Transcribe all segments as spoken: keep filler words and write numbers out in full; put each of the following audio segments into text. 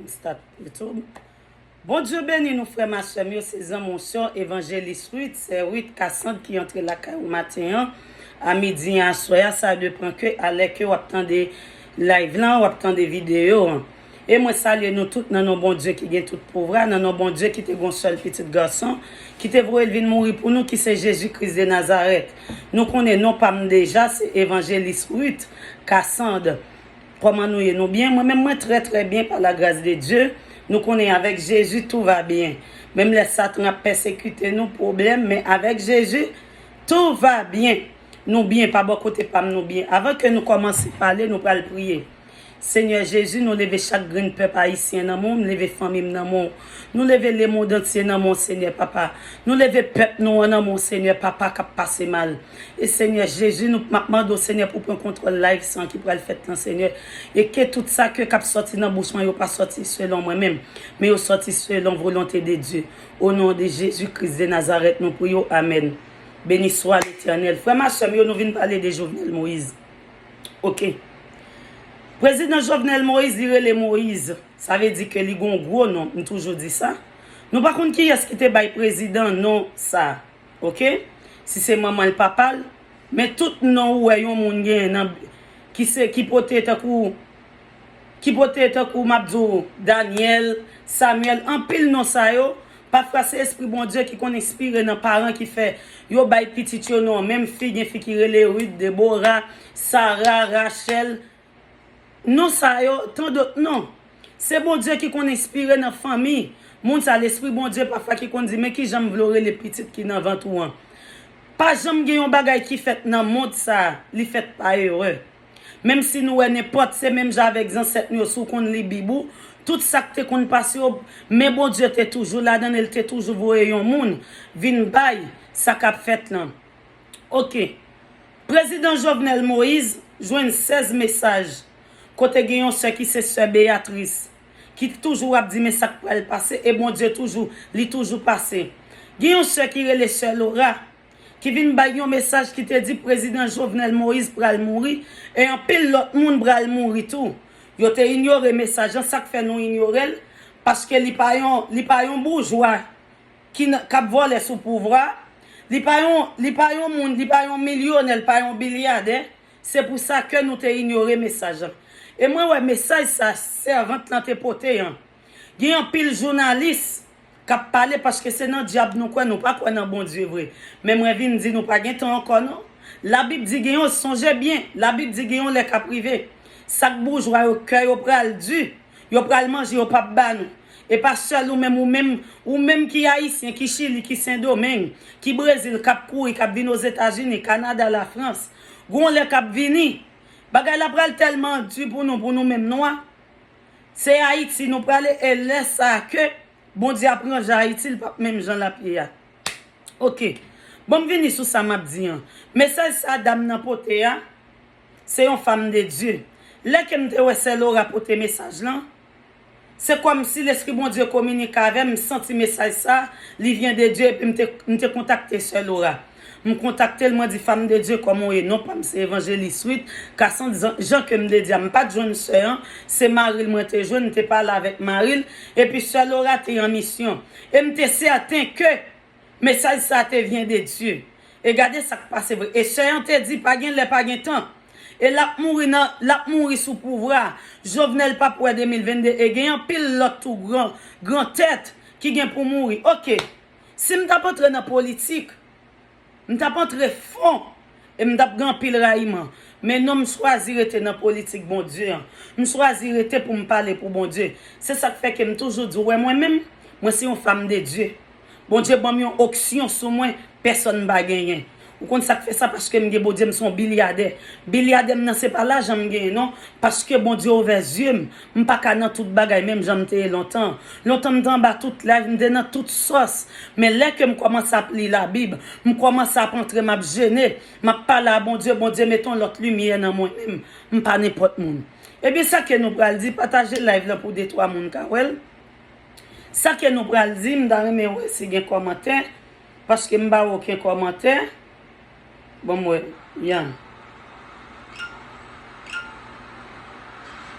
Start YouTube. Bondye beni nou, frè m ak sè m yo, se zanmi w, sè w, Evanjelis Ruth, sè Ruth Cassandre ki antre lakay ou maten an, a midi an, aswè a, sa depann ke alè ke w ap tande live lan, w ap tande videyo an. E mwen salye nou tout nan non Bondye ki gen tout pouvwa, nan non Bondye ki te gon sèl pitit gason, ki te voye l vin mouri pou nou, ki se Jezi Kris de Nazarèt. Nou konnen non pa m deja, se Evanjelis Ruth Cassandre. Kòman nou ye? Nou byen? Mwen menm, mwen trè, trè byen pa la gras de Dye. Nou konnen avèk Jezi, tou va byen. Menm lè Satan ap pèsekite nou, pwoblèm, men avèk Jezi, tou va byen. Nou byen, pa bò kote pa m, nou byen. Avan ke nou kòmanse pale, nou pral priye. Senyè Jezi, nou leve chak grenn pèp ayisyen nan men w, nou leve fanmi m nan men w. Nou leve lemond antye nan men w, Senyè Papa. Nou leve pèp nou an nan men w, Senyè Papa, k ap pase mal. E Senyè Jezi, nou, m ap mande w, Senyè, pou pran kontwòl live sa ki pral fèt lan, Senyè. E ke tout sa ke k ap sòti nan bouch mwen yo pa sòti selon mwen menm, men yo sòti selon volonte de Dye. O non de Jezi Kris de Nazarèt, nou priye w. Amèn. Beni swa Letènèl. Frè m ak sè m yo, nou vin pale de Jovenel Moïse. Oke. Prezidan Jovenel Moïse, li rele Moïse. Sa vle di ke li gon gwo non. M toujou di sa. Nou pa konn kiyès ki te bay prezidan non sa. Oke? Si se manman l, papa l, men tout non ou wè yon moun genyen nan, ki se, ki pote tankou, ki pote tankou, m ap di w, Daniel, Samuel, anpil non sa yo, pafwa se espri Bondye ki konn enspire nan paran ki fè yo bay pitit yo non. Menm fi, gen fi ki rele Ruth, Deborah, Sarah, Rachel, non sa yo, tan dòt non. Se Bondye ki konn enspire nan fanmi. Moun sa, lespri Bondye pafwa ki konn di, men kijan m vle w rele pitit ki nan vant ou an. Pa janm gen yon bagay ki fèt nan mond sa, li fèt pa erè. Menm si nou wè nenpòt, se menm jan avèk zansèt nou yo, si w konn li Bib ou, tout sa k te konn pase yo, men Bondye te toujou ladan l, e l te toujou voye yon moun vin bay sa k ap fèt lan. Oke. Prezidan Jovenel Moïse jwenn sèz mesaj kote gen yon sè ki se sè Beatrice, ki toujou ap di men sa k pral pase, e Bondye toujou, li toujou pase. Gen yon sè ki rele sè Laura, ki vin bay yon mesaj ki te di prezidan Jovenel Moïse pral mouri, e anpil lòt moun pral mouri tou. Yo te inyore mesaj lan, sa k fè nou inyore l, paske li pa yon, li pa yon boujwa ki n-, k ap vòlè sou pouvwa. Li pa yon, li pa yon moun, li pa yon milyonè, li pa yon bilyadè. Se pou sa ke nou te inyore mesaj lan. E mwen wè mesaj sa sèvant lan te pote an. Gen anpil jounalis k ap pale paske se nan dyab nou kwè, nou pa kwè nan Bondye vre. Men mwen vin di nou pa gen tan ankò non. Labib di gen yon, sonje byen, Labib di gen yon lè k ap rive. Sa k boujwa yo, kè yo pral di. Yo pral manje, yo p ap ba nou. E pa sèl ou menm, ou menm, ou menm ki ayisyen, ki Chili, ki Sendomeng, ki Brezil, k ap kouri, k ap vin Ozetazini, Kanada, Lafrans. Gon lè k ap vini. Bagay la pral tèlman di pou nou, pou nou menm nwa. Se Ayiti nou prale, e lè sa a ke Bondye ap ranje Ayiti, li p ap menm jan l ap ye a. Oke. Bon, m vini sou sa m ap di an. Mesaj sa dam nan pote a, se yon fanm de Dye. Lè ke m te wè sè Laura pote mesaj lan, se kòmsi Lespri Bondye kominike avè m, m santi mesaj sa, li vyen de Dye, epi m te, m te kontakte sè Laura. M kontakte l, mwen di, fanm de Dye, kòman w ye? Non pa m se Evanjelis Ruth Cassandre, jan, jan ke m te di a, m pa t jwenn sè an, se mari l mwen te jwenn, m te pale avèk mari l, epi sè Laura te an misyon. E m te sèten ke mesaj sa te vyen de Dye. E gade sa k pase vre. E sè an te di, pa gen lè, pa gen tan. E l ap mouri nan, l ap mouri sou pouvwa. Jovenel p ap wè de mil vennde. E gen anpil lòt tou gran, gran tèt ki gen pou mouri. Oke. Si m t ap antre nan politik, m t ap antre fon e m t ap gen anpil rayiman. Men non, m chwazi rete nan politik Bondye an. M chwazi rete pou m pale pou Bondye. Se sa k fè ke m toujou di w, wè mwen menm, mwen se yon fanm de Dye. Bondye ban m yon onksyon sou mwen, pèsòn pa genyen. Ou konn sa k fè sa? Paske m gen Bondye, m se yon bilyadè. Bilyadè m nan se pa lajan m genyen non, paske Bondye ouvè zye m. M pa ka nan tout bagay menm jan m te ye lontan. Lontan m te anba tout live, m te nan tout sòs. Men lè ke m kòmanse ap li Labib, m kòmanse ap antre, m ap jene, m ap pale a Bondye, Bondye mete yon lòt limyè nan mwen menm. M pa nenpòt moun. Ebyen, sa ke nou pral di, pataje live lan pou de twa moun ka wè l. Sa ke nou pral di, m ta renmen wè si gen kòmantè, paske m pa wè okenn kòmantè. Bon, m wè, yan.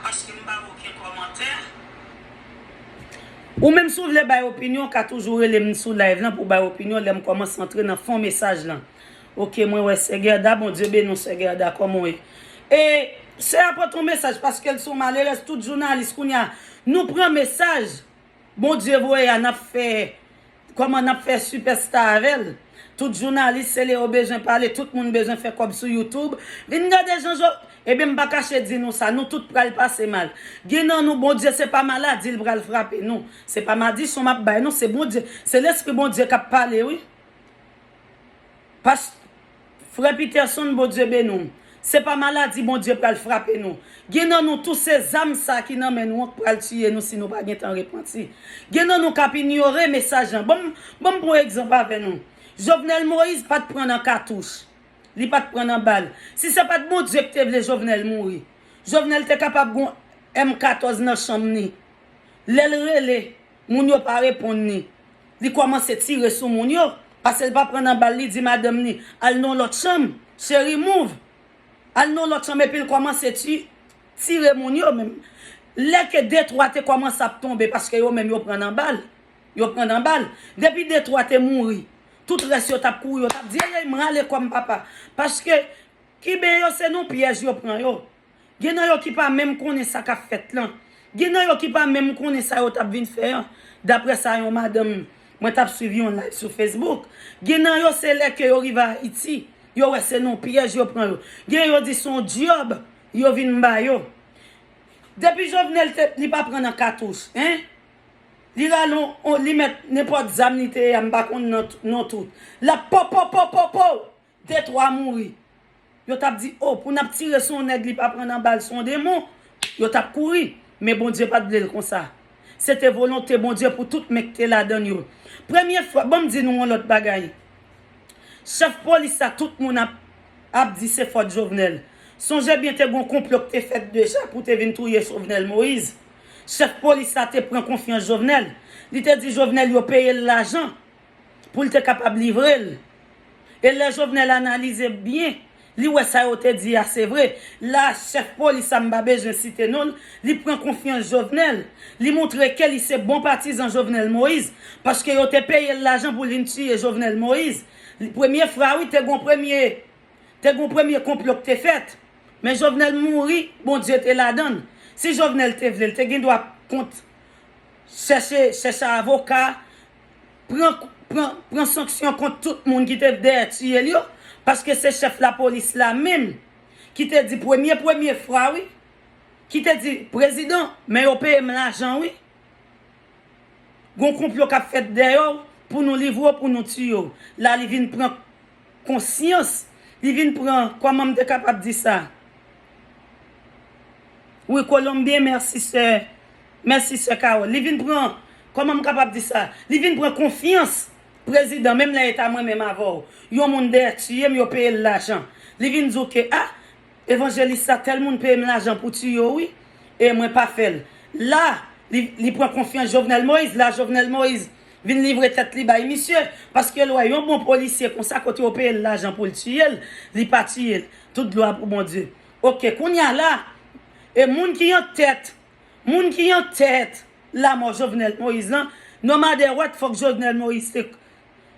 Paske m pa wè okenn kòmantè. Ou menm si w vle bay opinyon, w ka toujou rele m sou live lan pou bay opinyon lè m kòmanse antre nan fon mesaj lan. Ok, mwen wè sè Gerda, Bondye beni w sè Gerda, kòman w ye? E sè a pote yon mesaj paske l se yon malerèz, tout jounalis kounye a, nou pran mesaj Bondye voye a, n ap fè, kòman n ap fè sipèsta avè l. Tout jounalis, se lè yo bezwen pale, tout moun bezwen fè kòb sou YouTube. Vin gade jan jo, ebyen m pa kache di nou sa, nou tout pral pase mal. Gen nan nou, Bondye se pa maladi l pral frape nou. Se pa madichon m ap bay non, se Bondye, se lespri Bondye k ap pale wi. Pas, frè Peterson, Bondye beni w. Se pa maladi Bondye pral frape nou. Gen nan nou tou se zam sa ki nan men nou an k pral tiye nou si nou pa gentan repanti. Gen nan nou k ap inyore mesaj lan. Ban m, ban m pran yon egzanp avè nou. Jovenel Moïse pa t pran nan katouch. Li pa t pran nan bal. Si se pa t Bondye ki te vle Jovenel mouri, Jovenel te kapab gon M katòz nan chanm ni. Lè l rele, moun yo pa reponn ni. Li kòmanse tire sou moun yo. Paske l pa pran nan bal, li di madanm ni, al nan yon lòt chanm, cheri move. Al nan yon lòt chanm epi l kòmanse ti, tire moun yo menm. Lè ke de twa te kòmanse ap tonbe paske yo menm yo pran nan bal. Yo pran nan bal. Depi de twa te mouri, tout rès yo t ap kouri, yo t ap di, ey, ey, m rale kò m papa. Paske Kiben yo se nan pyèj yo pran yo. Gen nan yo ki pa menm konnen sa k ap fèt lan. Gen nan yo ki pa menm konnen sa yo t ap vin fè an. Daprè sa yon madanm mwen t ap swiv yon live sou Facebook. Gen nan yo se lè ke yo rive Ayiti, yo wè se nan pyèj yo pran yo. Gen yo di se yon djòb yo vin ba yo. Depi Jovenel te, li pa pran nan katouch, en? Li rale yon, yon, li mèt nenpòt zam li te ye a, m pa konn non, non tout. L ap pòpòpòpòpò! De twa mouri. Yo t ap di, o, pou n ap tire sou yon nèg li pa pran nan bal, se yon demon. Yo t ap kouri. Men Bondye pa t vle l konsa. Se te volonte Bondye pou tout men k te ladan l yo. Premye fwa, ban m di nou yon lòt bagay. Chèf polis sa, tout moun ap, ap di se fòt Jovenel. Sonje byen, te gon konplo k te fèt deja pou te vin touye Jovenel Moïse. Chèf polis sa te pran konfyans Jovenel. Li te di Jovenel yo peye l lajan pou l te kapab livre l. E lè Jovenel analize byen, li wè sa yo te di a se vre. La, chèf polis sa, m pa bezwen site non l, li pran konfyans Jovenel. Li montre ke li se bon patizan Jovenel Moïse, paske yo te peye l lajan pou l vin tiye Jovenel Moïse. Li, premye fwa, wi, te gon premye, te gon premye konplo k te fèt. Men Jovenel mouri, Bondye te ladan l. Si Jovenel te vle, l te gen dwa kont chèche, chèche avoka, pran, pran, pran sanksyon kont tout moun ki te dèyè tiye l yo, paske se chèf lapolis la menm ki te di premye, premye fwa, wi, ki te di, prezidan, men yo peye m lajan, wi. Gon konplo k ap fèt dèyè w pou nou livre w, pou nou tiye w. La, li vin pran konsyans, li vin pran, kòman m te kapab di sa? Wi, Kolonbyen, mèsi sè, mèsi sè Carole. Li vin pran, kòman m kapab di sa? Li vin pran konfyans prezidan, menm lè e ta mwen menm avè w. Yon moun dèyè tiye m, yo peye l lajan. Li vin di w ke, a, evanjelis sa, tèl moun peye m lajan pou tiye w, wi, e mwen pa fè l. La, li, li pran konfyans Jovenel Moïse. La, Jovenel Moïse vin livre tèt li bay misye, paske l wè yon bon polisye konsa, kote yo peye l lajan pou l tiye l, li pa tiye l. Tout glwa pou Bondye. Ok, kounye a la, e moun ki an tèt, moun ki an tèt lamò Jovenel Moïse lan, no matter what, fòk Jovenel Moïse te,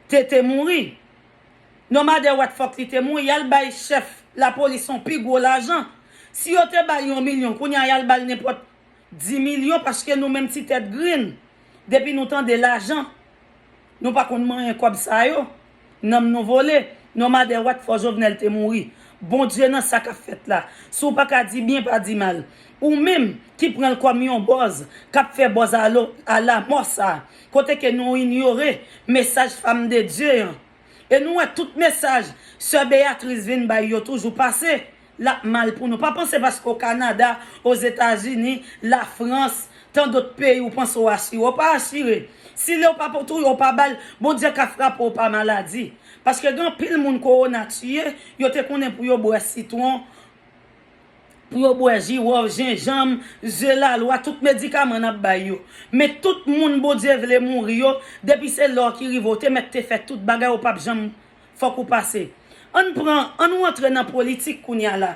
te, te mouri. No matter what, fòk li te mouri. Y al bay chèf lapolis yon pi gwo lajan. Si yo te ba l yon milyon, kounye a y al ba l nenpòt dis milyon, paske nou menm ti tèt grenn, depi nou tande lajan, nou pa konn manyen kòb sa yo. Nanm nou vole. No matter what, fò Jovenel te mouri. Bondye nan sa k ap fèt la. Si w pa ka di byen, pa di mal. Ou menm ki pran l kòm yon bòz, k ap fè bòz a lo, a lamò sa, kote ke nou inyore mesaj Femme de Dieu an. E nou wè tout mesaj sè Beatrice vin bay yo toujou pase, l ap mal pou nou. Pa panse paske w Kanada, Ozetazini, Lafrans, tan dòt peyi ou panse w asire. Ou pa asire. Si lè w pa pou touye, w pa ba l, Bondye ka frape w pa maladi. Paske gen anpil moun kowona tiye, yo te konnen pou yo bwè sitwon, pou yo bwè jiwòf, jenjanm, ze lalwa, tout medikaman n ap bay yo. Men tout moun Bondye vle mouri yo, depi se lè w ki rive, w te mèt te fè tout bagay, ou p ap janm, fòk ou pase. Ann pran, ann nou antre nan politik kounye a la.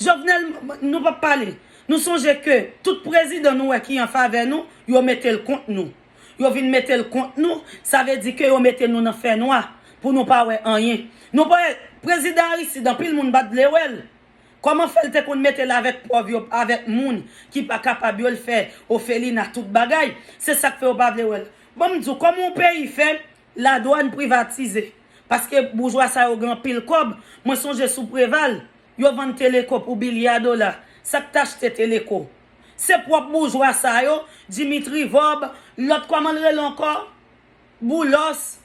Jovenel, nou p ap pale. Nou sonje ke tout prezidan nou wè ki an favè nou, yo mete l kont nou. Yo vin mete l kont nou, sa vle di ke yo mete nou nan fènwa pou nou pa wè anyen. Nou pa wè, prezidan Aristide, anpil moun pa t vle wè l. Kòman fè l te konn mete l avèk pòv yo, avèk moun ki pa kapab yo, l fè ofelina, tout bagay? Se sa k fè yo pa vle wè l. Ban m di w, kòman yon peyi fè ladwàn privatize? Paske boujwa sa yo gen anpil kòb. Mwen sonje sou Preval, yo vann Teleko pou bilya dola. Sa k t achte Teleko? Se pwòp boujwa sa yo, Dimitri Vorbe, lòt kòman l rele ankò? Boulos,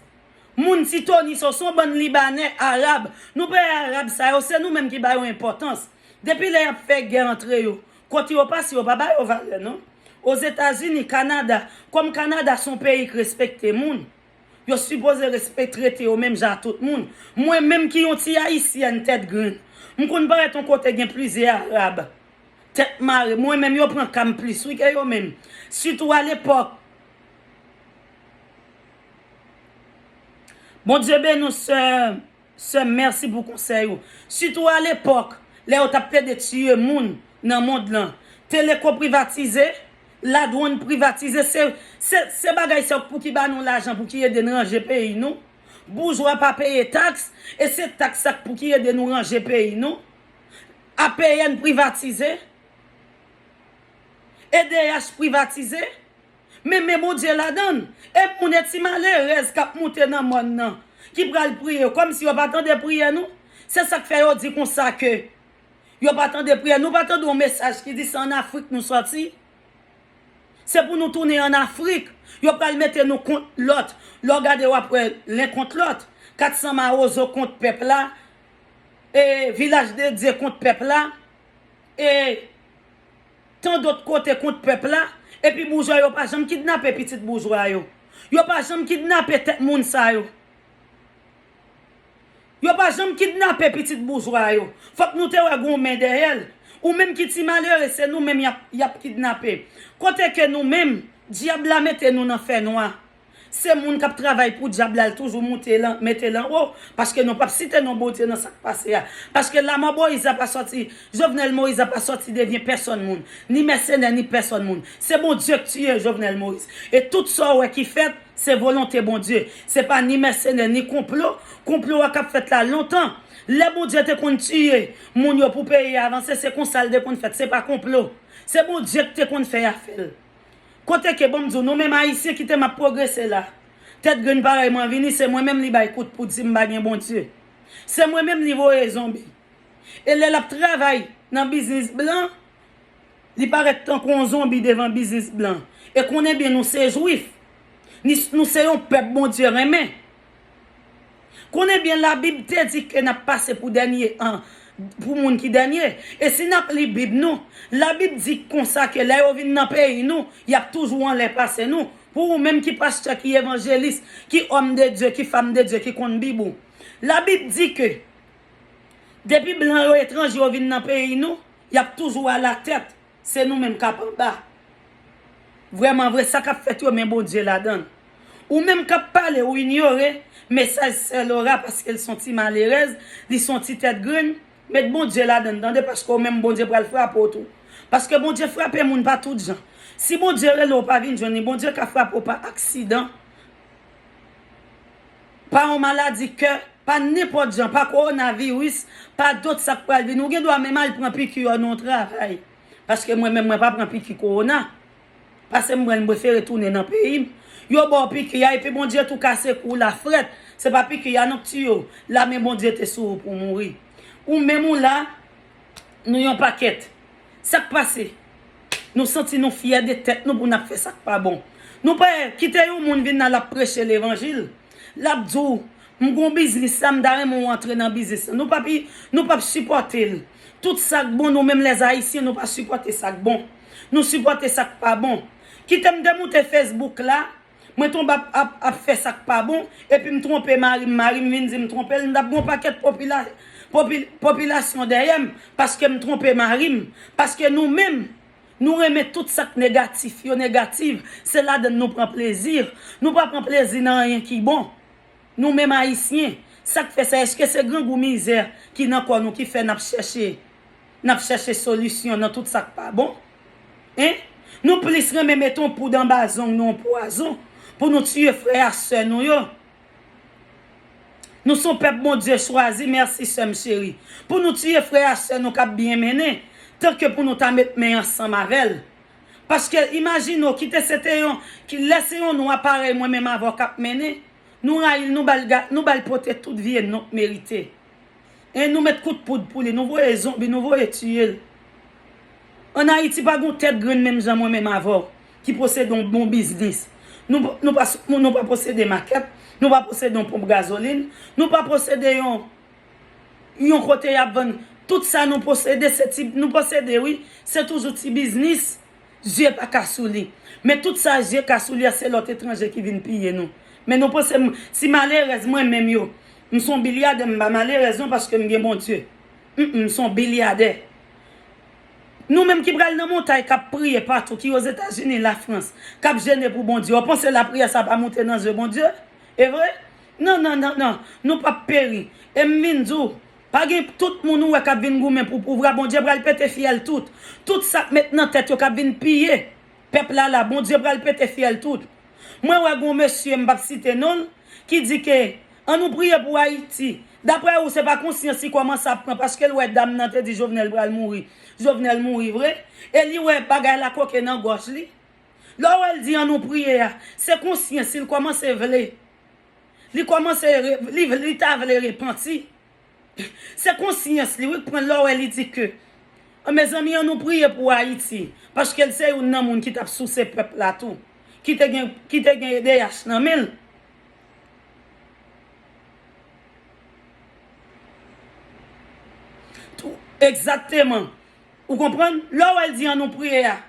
moun Ti Toni, se yon bann Libanè, Arab. Nou peye Arab sa yo, se nou menm ki ba yo enpòtans. Depi lè y ap fè gè antre yo, kote yo pase, yo pa ba yo valè, non. Ozetazini, Kanada, kòm Kanada se yon peyi k respekte moun, yo sipoze respekte trete yo menm jan ak tout moun. Mwen menm ki yon ti ayisyèn tèt grenn, m konn parèt yon kote gen plizyè Arab. Tèt mare, mwen menm yo pran ka m plis, wi, ke yo menm. Sitou alepòk. Bondye beni w, sè, sè, mèsi pou konsèy ou. Sitou alepòk, lè yo t ap plede tiye moun nan mond lan, Teleko privatize, ladwàn privatize, se, se, se bagay sa pou ki ba nou lajan, pou ki ede n ranje peyi nou. Boujwa pa peye taks, e se taks sa k pou ki ede nou ranje peyi nou. A P N privatize, E D H privatize, men men Bondye ladan l. E moun, e ti malerèz k ap moute nan mòn nan, ki pral priye, kòmsi yo pa tande priyè nou. Se sa k fè yo di konsa ke yo pa tande priyè. Nou pa tande yon mesaj ki di se ann Afrik nou sòti? Se pou nou tounen ann Afrik. Yo pral mete nou kont lòt. Lè w gade, w ap wè len kont lòt. Kat san Mawozo kont pèp la. E Vilaj de Dye kont pèp la. E tan dòt kote kont pèp la. Epi boujwa yo pa janm kidnape pitit boujwa yo. Yo pa janm kidnape tèt moun sa yo. Yo pa janm kidnape pitit boujwa yo. Fòk nou te wè gon men dèyè l. Ou menm ki ti malere, se nou menm y ap, y ap kidnape. Kote ke nou menm, dyab la mete nou nan fènwa. Se moun k ap travay pou dyab la, l toujou moute l an, mete l anwo, paske nou p ap site non Bondye nan sa k pase a. Paske lanmò Moyiz la pa sòti, Jovenel Moïse la pa sòti de vye pèsòn moun, ni mèsenè, ni pèsòn moun. Se Bondye k tiye Jovenel Moïse. E tout sa w wè ki fèt, se volonte Bondye. Se pa ni mèsenè, ni konplo. Konplo a k ap fèt la lontan. Lè Bondye te konn tiye moun yo pou peyi a avanse, se konsa l te konn fèt. Se pa konplo. Se Bondye k te konn fè afè l. Kote ke, bon, m di w, nou menm Ayisyen ki te m ap pwogrese la, tèt grenn parèy mwen vini, se mwen menm li bay kout poud si m pa gen Bondye. Se mwen menm li voye zonbi. E lè l ap travay nan biznis blan, li parèt tankou yon zonbi devan biznis blan. E konnen byen nou se jwif. Ni, nou se yon pèp Bondye renmen. Konnen byen Labib te di ke n ap pase pou dènye an, pou moun ki dènye. E si n ap li Bib nou, Labib di konsa ke lè yo vin nan peyi nou, y ap toujou anlè pase nou. Pou ou menm ki pastè, ki evanjelis, ki òm de Dye, ki fanm de Dye, ki konn Bib ou. Labib di ke depi blan yo, etranje yo vin nan peyi nou, y ap toujou alatèt. Se nou menm k ap anba. Vrèman vre, sa k ap fèt yo, men Bondye ladan l. Ou menm k ap pale, ou inyore mesaj sè Laura paske l se yon ti malerèz, li se yon ti tèt grenn, met Bondye ladan l, tande, paske ou menm Bondye pral frape w tou. Paske Bondye frape moun pa tout jan. Si Bondye rele w pa vin jwenn li, Bondye ka frape w pa aksidan, pa yon maladi kè, pa nenpòt jan, pa kowonaviris, pa dòt sa k pral vini. Ou gen dwa menm al pran piki nan yon travay. Paske mwen menm, mwen pa pran piki kowona. Pase m pran l, m prefere tounen nan peyi m. Yo ba w piki a, epi Bondye tou kase kou w la frèt. Se pa piki a non k tiye w. Lame Bondye te sou ou pou w mouri. Ou menm ou la, nou yon pakèt. Sa k pase? Nou santi nou fyè de tèt nou pou n ap fè sa k pa bon. Nou pa kite yon moun vin la, l ap preche levanjil. L ap di w, "M gon biznis la, m ta renmen w antre nan biznis la." Nou p ap, nou p ap sipòte l. Tout sa k bon, nou menm lèzayisyen, nou pa sipòte sa k bon. Nou sipòte sa k pa bon. Kite m te moute Facebook la, mwen tonbe ap, ap, ap fè sa k pa bon, epi m twonpe mari m, mari m vin di m twonpe l, m t ap gon pakèt popila-, popi-, popilasyon dèyè m, paske m twonpe mari m. Paske nou menm, nou renmen tout sa k negatif, yo negatif, se ladan l nou pran plezi. Nou pa pran plezi nan anyen ki bon. Nou menm Ayisyen, sa k fè sa? Èske se grangou mizè ki nan kò nou ki fè n ap chèche, n ap chèche solisyon nan tout sa k pa bon? Hein? Nou plis renmen mete yon poud anba zong nou, yon pwazon, pou nou tiye frè a sè nou yo. Nou se yon pèp Bondye chwazi, mèsi sè m cheri. Pou nou tiye frè a sè nou k ap byen mennen, tanke pou nou ta met men ansanm avè l. Paske imajine w, kite se te yon, ki lè se yon nwa parèy mwen menm avè w k ap mennen, nou rayi l, nou ba l ga-, nou ba l pote tout vye non k merite. E nou met kout poud pou li, nou voye zonbi, nou voye tiye l. Ann Ayiti pa gen yon tèt grenn menm jan mwen menm avè w, ki posede yon bon biznis. Nou, nou pa, nou pa posede makèt, nou pa posede yon ponp gazolin, nou pa posede yon, yon kote y ap vann. Tout sa nou posede, se ti, nou posede, wi, se toujou ti biznis. Zye pa ka sou li. Men tout sa zye ka sou li a, se lòt etranje ki vin piye nou. Men nou panse m, si malerèz mwen menm yo, m se yon bilyadè, m pa malerèz non, paske m gen Bondye. Mm, mm, m se yon bilyadè. Nou menm ki pral nan montay, k ap priye patou, ki Ozetazini, Lafrans, k ap jene pou Bondye, w panse lapriyè sa pa moute nan zye Bondye? E vre? Non, non, non, non. Nou p ap peri. E m vin di w, pa gen tout moun ou wè k ap vin goumen pou pouvwa, Bondye pral pete fyèl tout. Tout sa k met nan tèt yo k ap vin piye pèp la la, Bondye pral pete fyèl tout. Mwen wè gen yon mesye, m p ap site non l, ki di ke, "An nou priye pou Ayiti." Daprè ou, se pa konsyans li kòmanse ap pran, paske l wè dam nan te di Jovenel pral mouri. Jovenel mouri vre. E li wè bagay la koke nan gòj li. Lè w wè l di, "An nou priye" a, se konsyans li l kòmanse vle. Li kòmanse re-, li, li ta vle repanti. Se konsyans li, wi, k pran l lè w wè li di ke, "An, mezanmi, an nou priye pou Ayiti." Paske l se youn nan moun ki t ap souse pèp la tou. Ki te gen, ki te gen E D H nan men l. Tou, egzakteman. Ou konprann? Lè w wè l di, "An nou priye" a.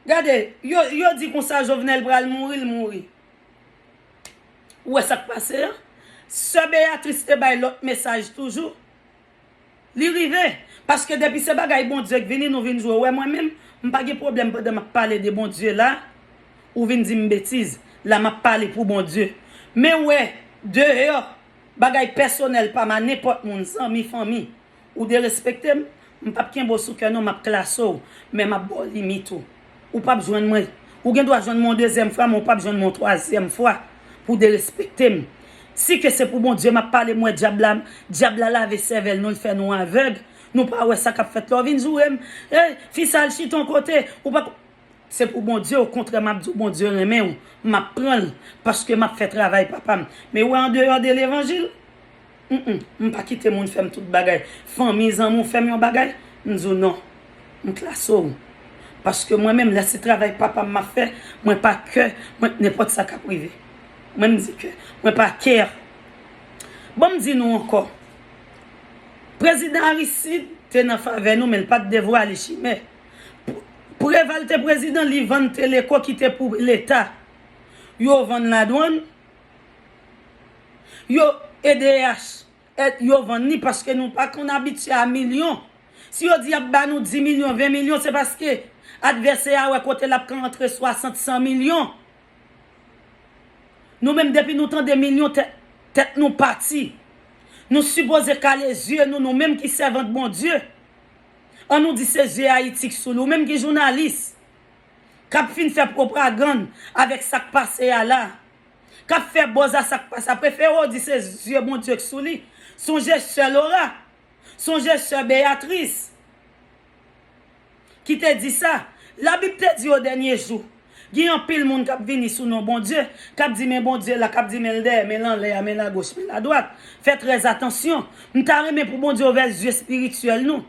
Gade, yo, yo di konsa Jovenel pral mouri, l mouri. Ou wè sa k pase a? Sè Beatrice te bay lòt mesaj toujou. Li rive. Paske depi se bagay Bondye k vini, nou vin di w, wè mwen menm, m pa gen pwoblèm pandan m ap pale de Bondye la, ou vin di m betiz. La m ap pale pou Bondye. Men wè, deyò, bagay pèsonèl pa m a nenpòt moun, zanmi, fanmi. Ou derespekte m, m p ap kenbe w sou kè non, m ap klase w, men m ap ba w limit ou. Ou p ap jwenn mwen. Ou gen dwa jwenn mwen yon dezyèm fwa, men ou p ap jwenn mwen yon twazyèm fwa pou derespekte m. Si ke se pou Bondye m ap pale, m wè dyab la, dyab la lave sèvèl nou, l fè nou avèg. Nou pa wè sa k ap fèt la, w vin joure m. Ey, fi sa al chita yon kote, ou pa ko-, Se pou Bondye, okontrè, m ap di w, Bondye renmen w, m ap pran l, paske m ap fè travay Papa m. Men w wè, andeyò de levanjil, mm, mm, m pa kite moun fè m tout bagay. Fanmi, zanmi w fè m yon bagay, m di w non, m klase w. Paske mwen menm, lè se travay Papa m m ap fè, mwen pa kè, mwen, nenpòt sa k ap rive. Mwen, m di kè, mwen pa kè. Bon, m di nou ankò, Prezidan Aristide te nan favè nou, men l pa t devwale chimè. Preval te prezidan, li vann Teleco ki te pou Leta. Yo vann ladwann, yo E D H, yo vann li paske nou pa konn abitye a milyon. Si yo di y ap ba nou dis milyon, ven milyon, se paske advèsè a wè kote l ap ka antre swasant, san milyon. Nou menm, depi nou tande milyon, tèt, tèt nou pati. Nou sipoze kale zye nou, nou menm ki sèvant Bondye. An nou di se zye Ayiti k sou li, ou menm ki jounalis, k ap fin fè pwopagann avèk sa k pase a la, k ap fè buzz a sa k pase a, prefere w di se zye Bondye k sou li. Sonje sè Laura, sonje sè Beatrice ki te di sa. Labib te di o dènye jou, gen anpil moun k ap vini sou non Bondye, k ap di, "Men Bondye la," k ap di, "Men l dèyè, men l anlè a, men l agoch, men l adwat." Fè trè atansyon. M ta renmen pou Bondye ouvè zye espirityèl nou.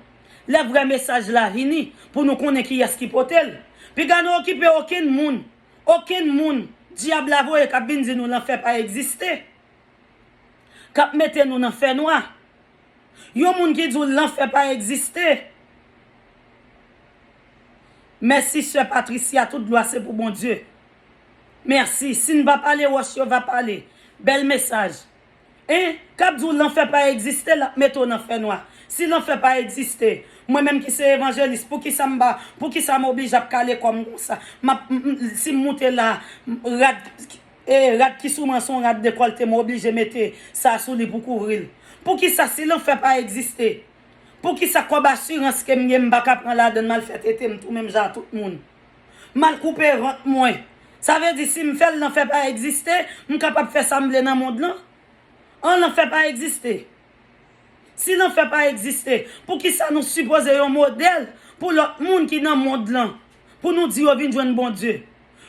Lè vrè mesaj la vini, pou nou konnen kiyès ki pote l. Piga nou okipe okenn moun, okenn moun dyab la voye k ap vin di nou lanfè pa egziste, k ap mete nou nan fènwa. Yon moun ki di w lanfè pa egziste. Mèsi, sè Patricia, tout glwa se pou Bondye. Mèsi. Si n pa pale, wòch yo va pale. Bèl mesaj. En, k ap di w lanfè pa egziste, l ap mete w nan fènwa. Si lanfè pa egziste, mwen menm ki se evanjelis, poukisa m pa, poukisa m oblije ap kale kò m konsa? M ap, m, m, si m moute la, m, rad, e, rad ki sou mwen se yon rad dekòlte, m oblije mete sa sou li pou kouvri l. Poukisa si lanfè pa egziste? Poukisa kòb asirans ke m gen, m pa ka pran ladan l, m al fè tete m tou menm jan a tout moun? M al koupe vant mwen. Sa vle di, si m fè l, lanfè pa egziste, m kapab fè sa m vle nan mond lan? An, lanfè pa egziste. Si lanfè pa egziste, poukisa nou sipoze yon modèl pou lòt moun ki nan mond lan, pou nou di yo vin jwenn Bondye?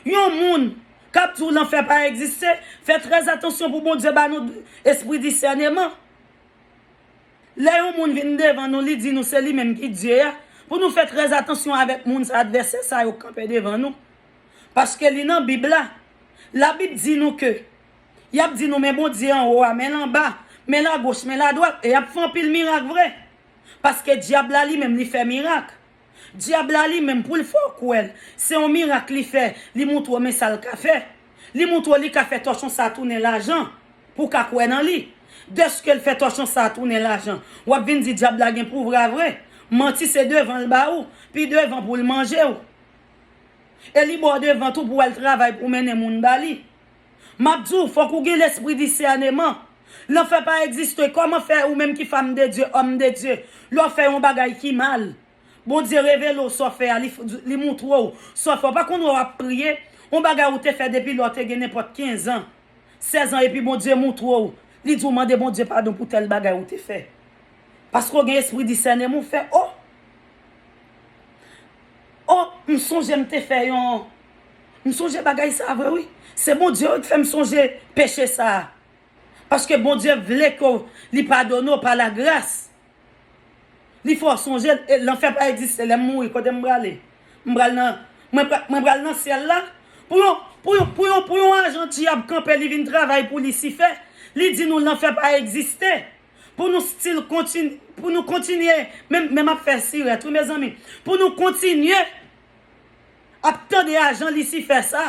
Yon moun k ap di w lanfè pa egziste, fè trè atansyon pou Bondye ba nou espri disèneman. Lè yon moun vin devan nou, li di nou se li menm ki Dye a, pou nou fè trè atansyon avèk moun sa, advèsè sa yo k kanpe devan nou. Paske li nan Bib la. Labib di nou ke y ap di nou men Bondye anwo a, men l anba, men l agoch, men l adwat, e y ap fè anpil mirak vre. Paske dyab la li menm li fè mirak. Dyab la li menm, pou l fè w kwè l, se yon mirak li fè, li moutre w men sa l ka fè. Li moutre w li ka fè tòchon sa tounen lajan pou w ka kwè nan li. Dèske l fè tòchon sa tounen lajan, w ap vin di dyab la gen pouvwa vre. Manti se devan l ba ou, pi devan pou l manje w. E li ba w devan tou pou w al travay pou w mennen moun ba li. M ap di w, fòk ou gen lespri disèneman. Lanfè pa egziste. Kòman fè ou menm ki fanm de Dye, òm de Dye, lè w fè yon bagay ki mal, Bondye revele w sa w fè a, li, li moutre w sa w fè. Ou pa konn wè w ap priye, yon bagay ou te fè depi lè w te gen nenpòt kenz an, sèz an, epi Bondye moutre w, li di w mande Bondye padon pou tèl bagay ou te fè. Paske w gen espri disèneman, ou fè, o, o, m sonje m te fè yon, m sonje bagay sa a vre, wi. Se Bondye, wi, ki fè m sonje peche sa a. Paske Bondye vle ke w, li padone w pa lagras. Li fè w sonje l, e lanfè pa egziste. Lè m mouri, kote m prale? M pral nan, mwen pra-, mwen pral nan syèl la? Pou yon, pou yon, pou yon, pou yon ajan dyab kanpe, li vin travay pou Lisifè, li di nou lanfè pa egziste. Pou nou still kontin-, pou nou kontinye, men, men m ap fè sirèt, wi, mezanmi. Pou nou kontinye ap tande ajan Lisifè sa.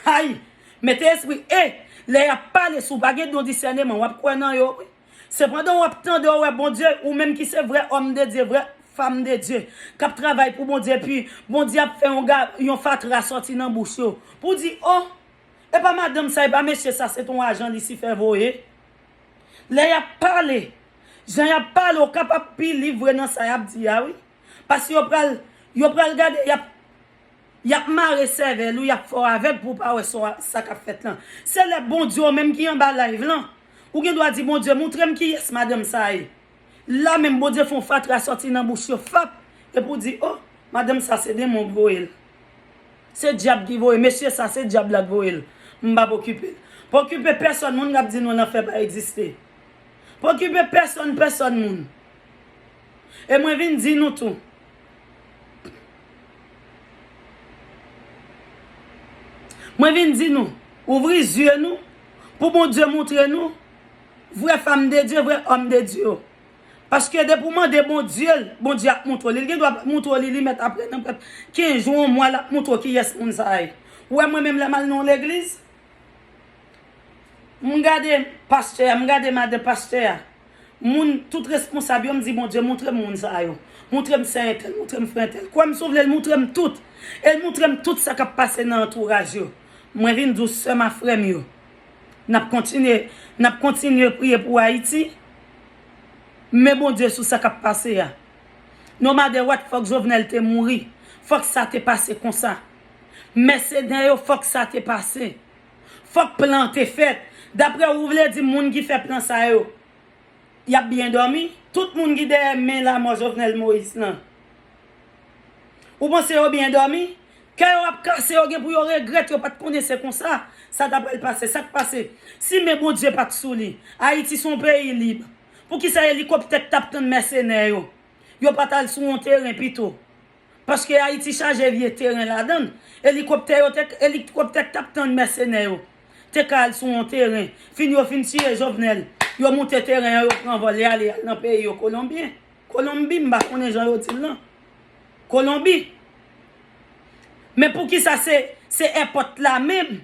Ay! Mete espri, e, lè y ap pale, si w pa gen don disèneman, w ap kwè nan yo, wi. Sepandan, w ap tande, w wè Bondye, ou menm ki se vrè òm de Dye, vrè fanm de Dye, k ap travay pou Bondye, epi Bondye ap fè yon ga-, yon fatra sòti nan bouch yo. Pou w di, o, e pa madanm sa, e pa mesye sa, se t on ajan Lisifè voye. Lè y ap pale, jan y ap pale, w kapab pi lib vre nan sa y ap di a, wi. Paske yo pral, yo pral gade, y ap, y ap mare sèvèl ou, y ap fè w avèg pou w pa wè sa, sa k ap fèt lan. Se lè Bondye w menm ki anba live lan, ou gen dwa di, Bondye, moutre m kiyès madanm sa ye. La menm, Bondye fè yon fatra sòti nan bouch yo, fap, epi w di, o, madanm sa se demon k voye l. Se dyab ki voye, mesye sa, se dyab la k voye l. M p ap okipe l. Pa okipe pèsonn moun k ap di nou lanfè pa egziste. Pa okipe pèsonn, pèsonn moun. E mwen vin di nou tou. Mwen vin di nou, ouvri zye nou, pou Bondye moutre nou, vrè fanm de Dye, vrè òm de Dye yo. Paske depi w mande Bondye l, Bondye ap moutre w li. Li gen dwa pa moutre w li, li mèt apre nan prèt kenz jou, yon mwa, l ap moutre w kiyès moun sa a ye. Ou wè mwen menm lè m al nan yon legliz, m gade pastè a, m gade madan pastè a, moun, tout responsab yo, m di, Bondye, moutre m moun sa yo. Moutre m sè entèl, moutre m frè entèl. Kwè m si w vle, l moutre m tout. E l moutre m tout sa k ap pase nan antouraj yo. Mwen vin di w, sè m a frè m yo, n ap kontinye, n ap kontinye priye pou Ayiti. Men Bondye sou sa k ap pase a. No matter what, fòk Jovenel te mouri. Fòk sa te pase konsa. Mèsenè yo, fòk sa te pase. Fòk plan an te fèt. Daprè ou, ou vle di moun ki fè plan sa yo, y ap byen dòmi? Tout moun ki dèyè men lanmò Jovenel Moïse lan, ou panse yo byen dòmi? Kè yo ap kase, yo gen pou yo regrèt, yo pa t konnen se konsa sa ta pral pase. Sa k pase? Si men Bondye pa t sou li, Ayiti se yon peyi lib. Poukisa elikoptè k t ap tann mèsenè yo, yo pa t al sou yon teren pito? Paske Ayiti chaje vye teren ladan l. Elikoptè yo te, elikoptè k t ap tann mèsenè yo te ka al sou yon teren. Fin yo fin tiye Jovenel, yo moute teren an, yo pran vòl, y ale al nan peyi yo, Kolonbyen. Kolonbi, m pa konnen jan yo di l lan. Kolonbi. Men poukisa se, se èpòt la menm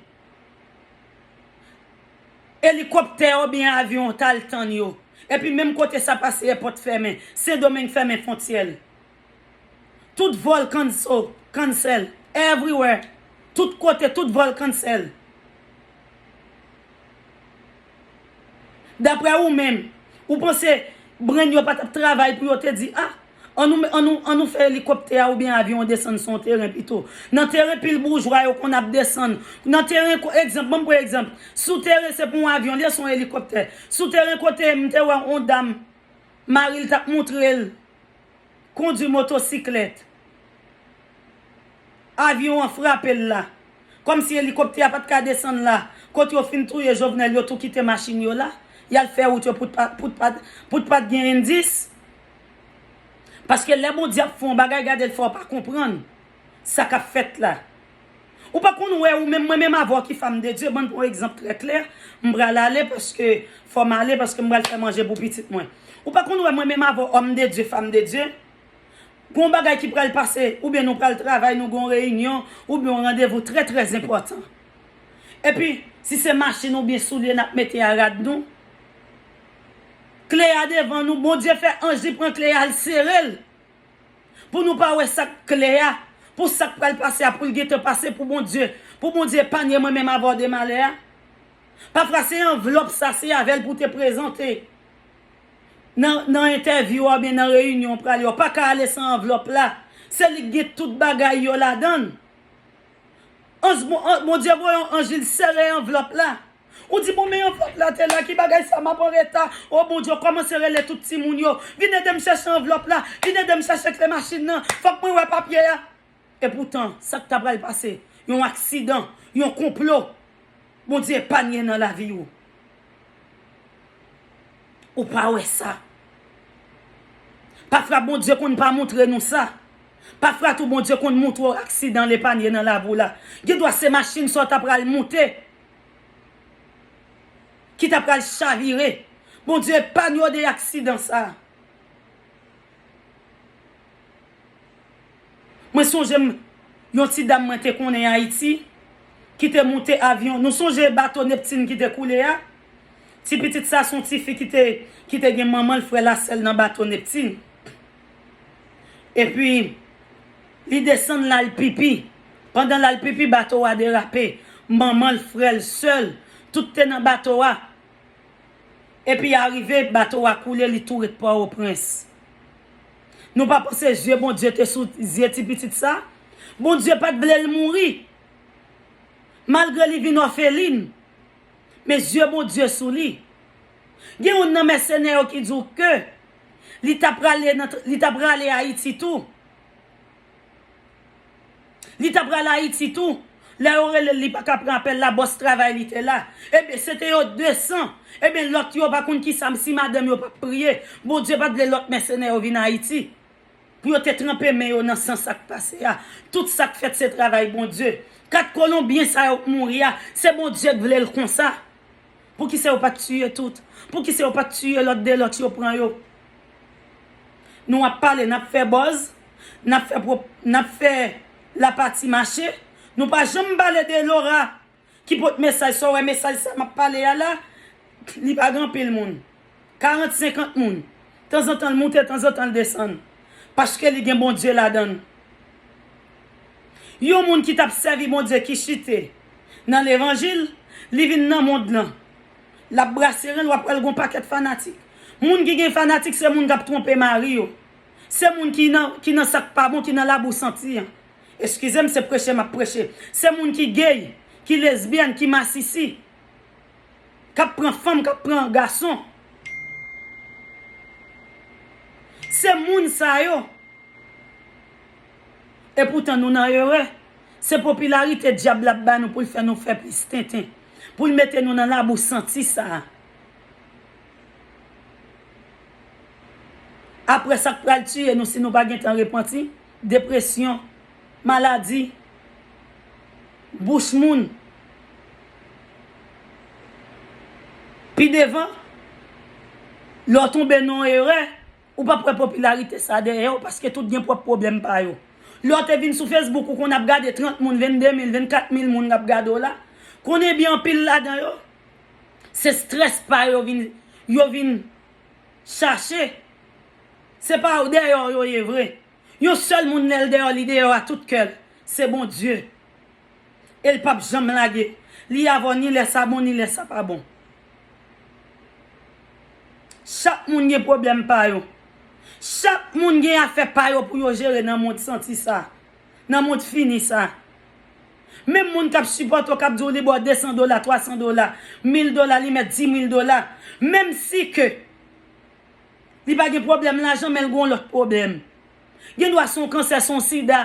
elikoptè oubyen avyon t al tann yo? Epi menm kote sa pase, èpòt fèmen, Sendomeng fèmen fwontyè l. Tout vòl cancel, cancel, everywhere. Tout kote, tout vòl cancel. Daprè ou menm, ou panse brain yo pa t ap travay pou yo te di, a, An nou, an nou, an nou fè elikoptè a oubyen avyon an desann sou yon teren pito. Nan teren pil boujwa yo konn ap desann. Nan teren, ko- egzanp, ban m pran egzanp. Sou teren se pou yon avyon, li se yon elikoptè. Sou teren kote m te wè yon dam, mari l t ap montre l kondwi motosiklèt. Avyon an frape l la. Kòmsi elikoptè a pa t ka desann la. Kote yo fin touye Jovenel, yo tou kite machin yo la. Y al fè wout yo pou t pa, pou t pa, pou t pa t gen endis. Paske lè Bondye ap fè yon bagay, gade l fè w pa konprann sa k ap fèt la. Ou pa konn wè ou menm, mwen menm avè w ki fanm de Dye, ban m pran yon egzanp trè klè, m pral ale paske fò m ale paske m pral fè manje pou pitit mwen. Ou pa konn wè mwen menm avè w, òm de Dye, fanm de Dye, gon bagay ki pral pase, oubyen nou pral travay, nou gon reyinyon, oubyen yon randevou trè, trè enpòtan. Epi, si se machin oubyen soulye n ap mete a rad nou, kle a devan nou, Bondye fè anj li pran kle a, l sere l. Pou nou pa wè sa k kle a, pou sa k pral pase a, pou l gentan pase pou Bondye, pou Bondye epanye mwen menm avè w de malè a. Pafwa se anvlòp sa, se avè l pou w te prezante nan, nan entèvyou a oubyen nan reyinyon w prale a. Ou pa ka ale san anvlòp la. Se li k gen tout bagay yo ladan l. Anj, Bon-, an-, Bondye voye yon anj, li sere anvlòp la. Ou di, "Bon, men anvlòp la te la, ki bagay sa, m ap an reta." O Bondye, w kòmanse rele tout timoun yo. "Vin ede m chèche anvlòp la, vin ede m chèche kle machin nan, fòk mwen wè papye a." Epoutan, sa k ta pral pase, yon aksidan, yon konplo, Bondye epanye nan lavi w. Ou pa wè sa. Pafwa Bondye konn pa montre nou sa. Pafwa tou Bondye konn montre w aksidan l epanye nan lavi w la. Gen dwa se machin sa w ta pral moute ki ta pral chavire. Bondye epanye w de aksidan sa. Mwen sonje m, yon ti dam mwen te konnen Ayiti, ki te moute avyon. Nou sonje bato Neptune ki te koule a? Ti pitit sa se yon ti fi ki te, ki te gen manman l, frè l a sè l nan bato Neptune. Epi, li desann l al pipi. Pandan l al pipi, bato a derape. Manman l, frè l, sè l, tout te nan bato a. Epi arive, bato a koule, li tou ret Pòtoprens. Nou pa panse zye Bondye te sou zye ti pitit sa? Bondye pa t vle l mouri. Malgre li vin òfelin, men zye Bondye sou li. Gen youn nan mèsenè yo ki di w ke li ta prale nan, li ta prale Ayiti tou. Li ta pral Ayiti tou. Lè yo rele l, li pa ka pran apèl la, bòs travay li te la. Ebyen, se te yo desan. Ebyen, lòt yo pa konn kisa, si madanm yo pa priye. Bondye pa t vle lòt mèsenè yo vin Ayiti. Pou yo te tranpe men yo nan san sa k pase a. Tout sa k fèt, se travay Bondye. Kat Kolonbyen sa yo k mouri a, se Bondye k vle l konsa. Poukisa yo pa t tiye tout? Poukisa yo pa t tiye lòt de lòt yo pran yo? Nou ap pale, n ap fè buzz, n ap fè pwop-, n ap fè lapati mache. Nou pa janm pale de Laura ki pot mesaj sa. W wè mesaj sa m ap pale a la, li pa gen anpil moun. Karant, senkant moun. Tanzantan l moute, tanzantan l desann. Paske li gen Bondye ladan l. Yon moun ki t ap sèvi Bondye ki chite nan levanjil, li vin nan mond lan. L ap brase ren l, w ap wè l gon pakèt fanatik. Moun ki gen fanatik, se moun k ap twonpe mari yo. Se moun ki nan, ki nan sa k pa bon, ki nan labou santi an. Eskize m, se preche m ap preche. Se moun ki gay, ki lesbyèn, ki masisi, k ap pran fanm, k ap pran gason. Se moun sa yo. Epoutan, nou nan erè. Se popilarite dyab la ap ba nou pou l fè nou fè plis tenten. Pou l mete nou nan labou santi sa a. Apre sa k pral tiye nou si nou pa gentan repanti, depresyon, maladi, bouch moun. Pi devan, lè w tonbe nan yon erè, ou p ap wè popilarite sa dèyè w, paske tout gen pwòp pwoblèm pa yo. Lè w te vin sou Facebook, ou konn ap gade trant moun, vennde mil, vennkat mil moun k ap gade w la. Konnen byen anpil ladan yo, se strès pa yo vin, yo vin chache. Se pa dèyè w yo ye vre. Yon sèl moun, lè l dèyè w, li dèyè w a tout kè l. Se Bondye. E l p ap janm lage. Li avè w ni lè sa bon, ni lè sa pa bon. Chak moun gen pwoblèm pa yo. Chak moun gen afè pa yo pou yo jere nan mond santi sa, nan mond fini sa. Menm moun k ap sipòte w, k ap di w li ba w de san dola, twa san dola, mil dola, li mèt di mil dola. Menm si ke li pa gen pwoblèm lajan, men l gen yon lòt pwoblèm. Gen dwa se yon kansè, se yon sida,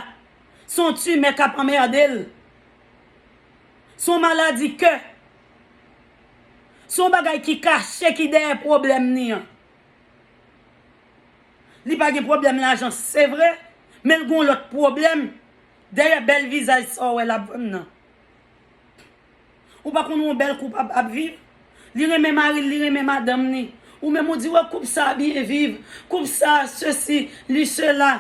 se yon timè k ap anmède l, se yon maladi kè, se yon bagay ki kache ki dèyè pwoblèm li an. Li pa gen pwoblèm lajan, se vre, men l gen yon lòt pwoblèm dèyè bèl vizaj sa w wè l ap vann nan. Ou pa konn yon bèl koup ap, ap viv? Li renmen mari l, li renmen madanm li. Ou menm ou di, wè, koup sa a byen viv, koup sa a sesi, li sela.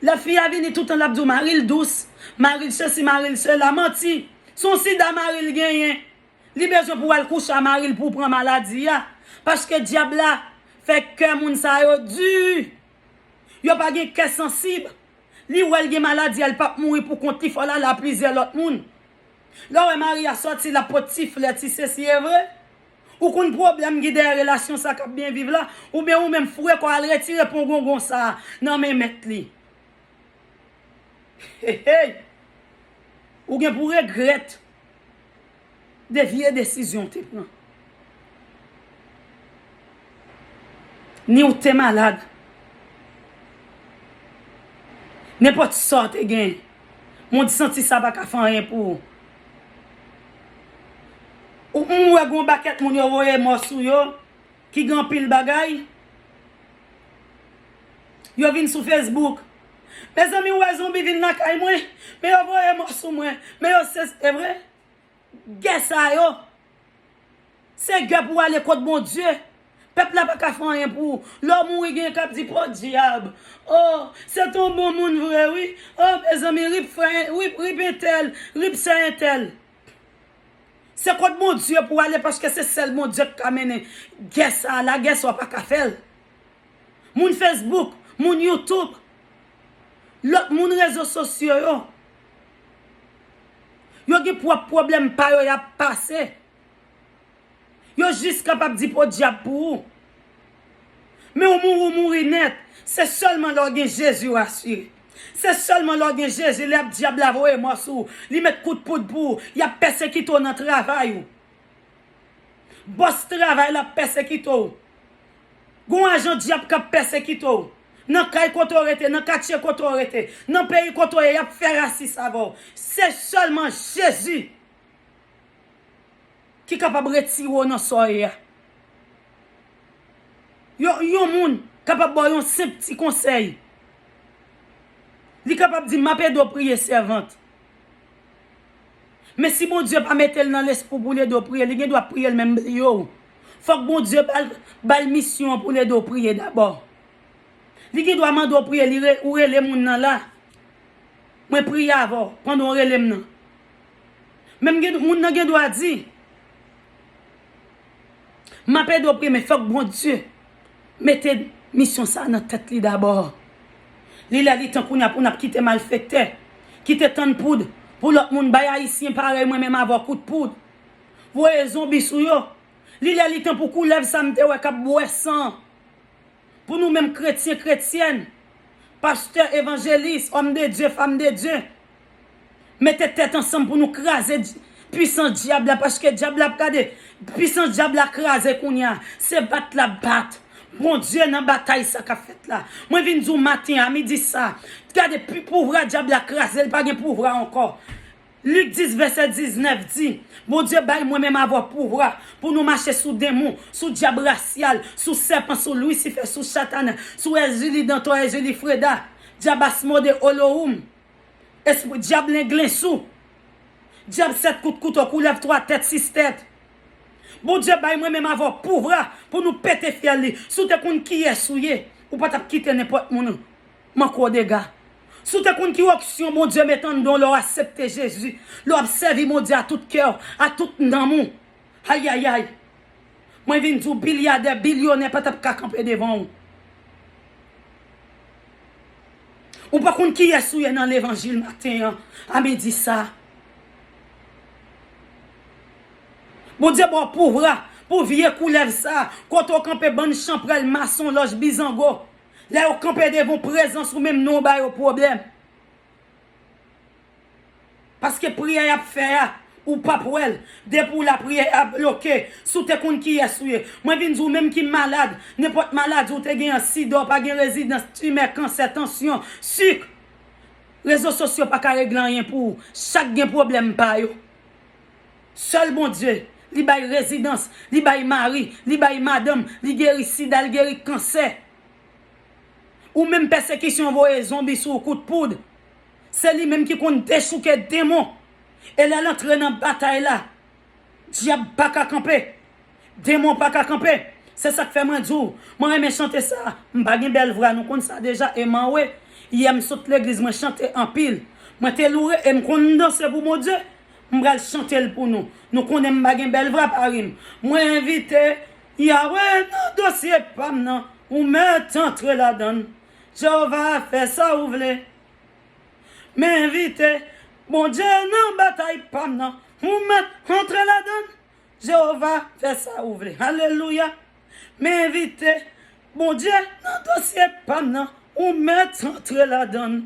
Lè fi a vini, toutan l ap di w mari l dous, mari l sesi, mari l sela. Manti. Se yon sida mari l genyen. Li bezwen pou w al kouche a mari l pou w pran maladi a. Paske dyab la fè kè moun sa yo di. Yo pa gen kè sansib. Li wè l gen maladi a, l p ap mouri pou kont li, fò l ale a plizyè lòt moun. Lè w wè mari a sòti, l ap pot ti flè, ti sesi, e vre? Ou konn pwoblèm ki dèyè relasyon sa k ap byen viv la? Oubyen ou menm foure kò w al retire pongongon sa a nan men mèt li? Hey, hey! Ou gen pou regrèt de vye desizyon w te pran. Ni w te malad. Nenpòt sa w te gen, mond santi sa pa ka fè anyen pou ou. Ou m wè gon pakèt moun yo voye mò sou yo, ki gen anpil bagay. Yo vin sou Facebook. Mezanmi, ou wè zonbi vin lakay mwen, men yo voye mò sou mwen, men yo se, e vre? Gè sa yo, se gè pou w ale kot Bondye. Pèp la pa ka fè anyen pou ou. Lè w mouri, gen k ap di, podyab, oh, se t on bon moun vre, wi. Oh, mezanmi, rip frè, rip, rip entèl, rip sè entèl. Se kot Bondye pou w ale, paske se sèl Bondye k ka mennen gè sa a. Lagè sa w pa ka fè l. Moun Facebook, moun YouTube, lòt moun rezo sosyo yo, yo gen pwòp pwoblèm pa yo y ap pase. Yo jis kapab di podyab pou ou. Men ou mouri, ou mouri nèt. Se sèlman lè w gen Jezi w asire. Se sèlman lè w gen Jezi, lè dyab la voye mò sou ou, li met kout poud pou ou, y ap pèsekite w nan travay ou. Bòs travay la ap pèsekite w. Gon ajan dyab k ap pèsekite w. Nan kay kote w rete, nan katye kote w rete, nan peyi kote w ye, y ap fè rasis avè w. Se sèlman Jezi ki kapab retire w nan sa w ye a. Yon, yon moun kapab ba w yon senp ti konsèy. Li kapab di, "M ap ede w priye, sèvant." Men si Bondye pa mete l nan lespri w pou l ede w priye, li gen dwa priye l menm bliye w. Fòk Bondye ba l, ba l misyon an pou l ede w priye dabò. Li gen dwa mande w priye, li re-, ou rele moun nan la. Mwen priye avè w pandan w rele m nan. Menm gen, moun nan gen dwa di, "M ap ede w priye, men fòk Bondye mete misyon sa a nan tèt li dabò." Li lè li tan kounye a pou n ap kite malfektè, kite tann poud, pou lòt moun bay Ayisyen parèy mwen menm avè w kout poud, voye zonbi sou yo. Li lè li tan pou koulèv sa m te wè k ap bwè san. Pou nou menm kretyen, kretyèn, pastè, evanjelis, òm de Dye, fanm de Dye, mete tèt ansanm pou nou kraze dj-, pwisans dyab la, paske dyab la ap gade, pwisans dyab la kraze kounye a. Se bat l ap bat. Bondye nan batay sa k ap fèt la. Mwen vin di w maten an, midi sa, gade, pi-, pouvwa dyab la kraze, li pa gen pouvwa ankò. Lik dis, vèsè diznèf di, Bondye bay mwen menm avè w pouvwa pou nou mache sou denmon, sou dyab rasyal, sou sèpan, sou Lisifè, sou Satan, sou Èzili Dantò, Èzili Freda, dyab Asmode, Olohoum, espri dyab Lenglensou, dyab sèt kout kouto, koulèv twa tèt, sis tèt. Bondye bay mwen menm avè w pouvwa pou nou pete fyèl li. Si w te konn kiyès ou ye, ou pa t ap kite nenpòt moun manke w dega. Si w te konn ki onksyon Bondye met anndan w lè w aksepte Jezi, lè w ap sèvi Bondye a tout kè w, a tout nanm ou. Ayayay! Mwen vin di w, bilyadè, bilyonè pa t ap ka kanpe devan w. Ou pa konn kiyès ou ye nan levanjil maten an, a midi sa. Bondye ba w pouvwa pou vye koulèv sa, kote w kanpe, bann chanpwèl, masonlòj, bizango. Lè yo kanpe devan prezans ou menm, non, w ba yo pwoblèm. Paske priyè y ap fè a, ou p ap wè l. Depi w la, priyè a bloke. Si w te konn kiyès ou ye. Mwen vin di w menm ki malad, nenpòt maladi w te gen an, sida, w pa gen rezidans, timè, kansè, tansyon, sik. Rezo sosyo pa ka regle anyen pou ou. Chak gen pwoblèm pa yo. Sèl Bondye, li bay rezidans, li bay mari, li bay madanm, li geri sida, li geri kansè. Ou menm pèsekisyon voye zonbi sou ou kout poud. Se li menm ki konn dechouke demon. E lè l antre nan batay la, dyab pa ka kanpe. Demon pa ka kanpe. Se sa k fè mwen di w, mwen renmen chante sa. M pa gen bèl vwa, nou konn sa deja. E m anwe, yè m sot legliz, mwen chante anpil. Mwen te loure e m konn danse pou Bondye. M pral chante l pou nou. Nou konnen m pa gen bèl vwa, pa ri m. Mwen envite Yawe nan dosye pa m nan. Ou mèt antre ladan l. Jewova, fè sa ou vle. M envite Bondye nan batay pa m nan. Ou mèt antre ladan l. Jewova, fè sa ou vle. Alelouya. M envite Bondye nan dosye pa m nan. Ou mèt antre ladan l.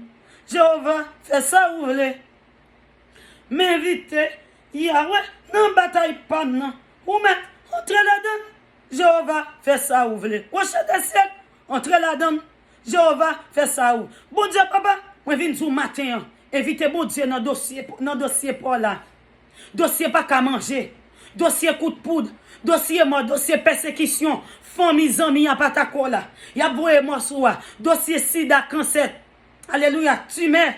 Jewova, fè sa ou vle. M envite Yawe nan batay pa m nan. Ou mèt antre ladan l. Jewova, fè sa ou vle. Woche de syèk, antre ladan l. Jewova, fè sa ou. Bondye, papa, mwen vin di w maten an, envite Bondye nan dosye, nan dosye pa w la. Dosye pa ka manje. Dosye kout poud. Dosye mò, dosye pèsekisyon. Fanmi, zanmi, atake w la. Y ap voye mò sou w a. Dosye sida, kansè. Alelouya. Timè.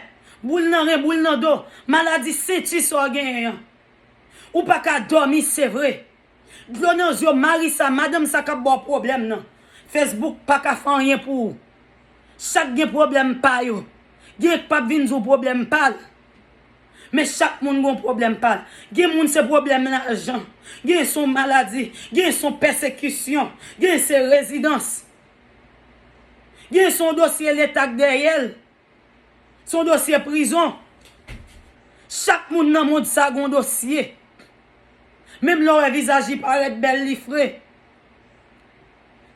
Boul nan ren, boul nan do. Maladi senti sa w genyen an. Ou pa ka dòmi, se vre. Dlo nan zye w, mari sa, madanm sa k ap ba w pwoblèm nan. Facebook pa ka fè anyen pou ou. Chak gen pwoblèm pa yo. Gen k p ap vin di w pwoblèm pa l. Men chak moun gen yon pwoblèm pa l. Gen moun se pwoblèm lajan. Gen se yon maladi. Gen se yon pèsekisyon. Gen se rezidans. Gen se yon dosye leta k dèyè l. Se yon dosye prizon. Chak moun nan mond sa gen yon dosye. Menm lè w wè vizaj li parèt bèl, li fre.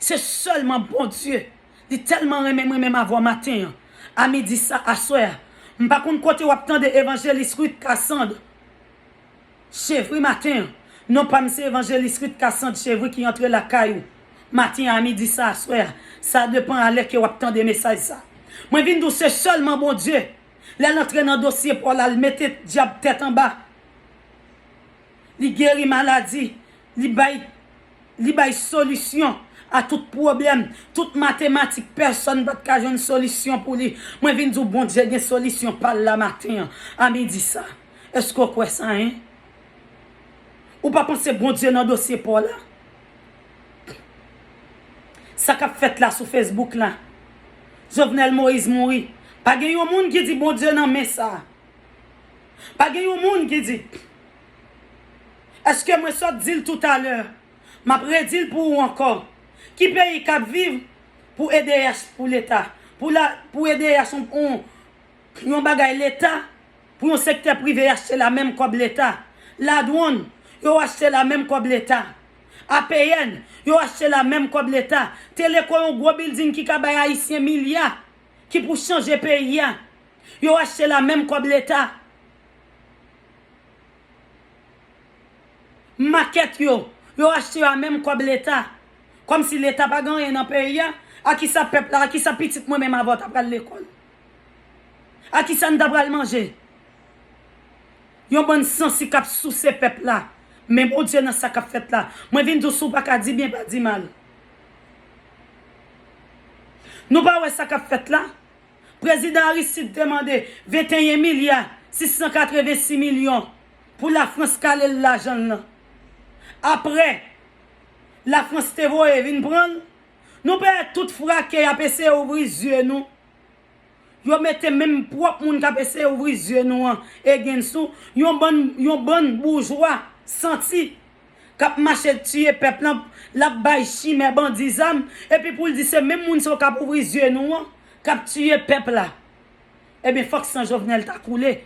Se sèlman Bondye. Li tèlman renmen mwen menm avè w maten an. A midi sa, aswè a. M pa konn kote w ap tande evanjelis Ruth Cassandre. Chevri maten an. Non pa m se evanjelis Ruth Cassandre Chevri ki antre lakay ou. Maten an, a midi sa, aswè a. Sa depan a lè ke w ap tande mesaj sa. Mwen vin di w se sèlman Bondye. Lè l antre nan dosye pa w la, l mete dyab tèt anba. Li geri maladi. Li bay, li bay solisyon a tout pwoblèm. Tout matematik, pèsonn pa t ka jwenn solisyon pou li. Mwen vin di w Bondye gen solisyon pa l la maten an, a midi sa. Èske w kwè sa, en? Ou pa panse Bondye nan dosye pa w la? Sa k ap fèt la sou Facebook la. Jovenel Moïse mouri. Pa gen yon moun ki di Bondye nan men sa. Pa gen yon moun ki di. Èske mwen sot di l toutalè? M ap redi l pou ou ankò. Ki peyi k ap viv pou E D H pou Leta? Pou la, pou E D H yon, yon, yon bagay Leta, pou yon sektè prive achte la menm kòb Leta. Ladwann, yo achte la menm kòb Leta. A P N, yo achte la menm kòb Leta. Teleko yon gwo bilding ki ka bay Ayisyen milya, ki pou chanje peyi a. Yo achte la menm kòb Leta. Makèt yo, yo achte yo a menm kòb Leta. Kòmsi Leta pa gen anyen nan peyi a. A kisa pèp la, a kisa pitit mwen menm avè w ta pral lekòl? A kisa n ta pral manje? Yon bann sansi k ap souse pèp la. Men Bondye nan sa k ap fèt la. Mwen vin di w si w pa ka di byen, pa di mal. Nou pa wè sa k ap fèt la? Prezidan Aristide te mande venteyen milya sis san katrevensis milyon pou Lafrans kale l lajan l lan. Apre, Lafrans te voye vin pran l. Nou peye tout frake y ap eseye ouvri zye nou. Yo mete menm pwòp moun k ap eseye ouvri zye nou an against ou, yon bann, yon bann boujwa santi k ap mache tiye pèp lan, l ap bay chimè bandi zam, epi pou l di se menm moun sa yo k ap ouvri zye nou an, k ap tiye pèp la. Ebyen, fòk san Jovenel ta koule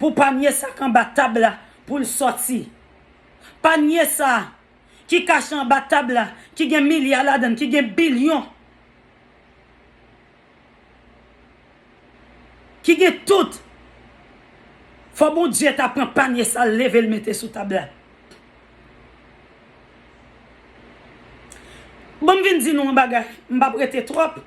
pou panye sa k anba tab la pou l sòti. Panye sa ki kache anba tab la, ki gen milya ladan l, ki gen bilyon. Li gen tout. Fò Bondye ta pran panye sa l leve l mete sou tab la. Ban m vin di nou yon bagay, m p ap rete twòp.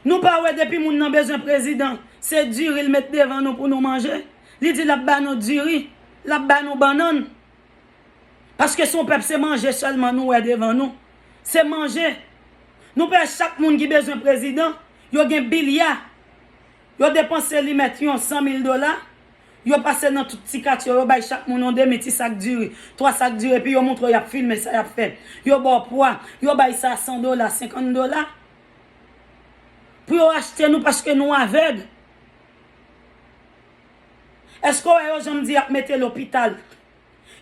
Nou pa wè depi moun nan bezwen prezidan, se diri l met devan nou pou nou manje. Li di l ap ba nou diri, l ap ba nou bannann. Paske se yon pèp, se manje sèlman nou wè devan nou. Se manje. Nou pa wè chak moun ki bezwen prezidan, yo gen bilya. Yo depanse li mèt yon san mil dola. Yo pase nan tout ti katye yo, yo bay chak moun yon demi ti sak diri, twa sak diri, epi yo montre w y ap filme sa y ap fè. Yo ba w pwa, yo bay sa san dola, senkant dola. Pou yo achte nou paske nou avèg. Èske w wè yo janm di y ap mete lopital?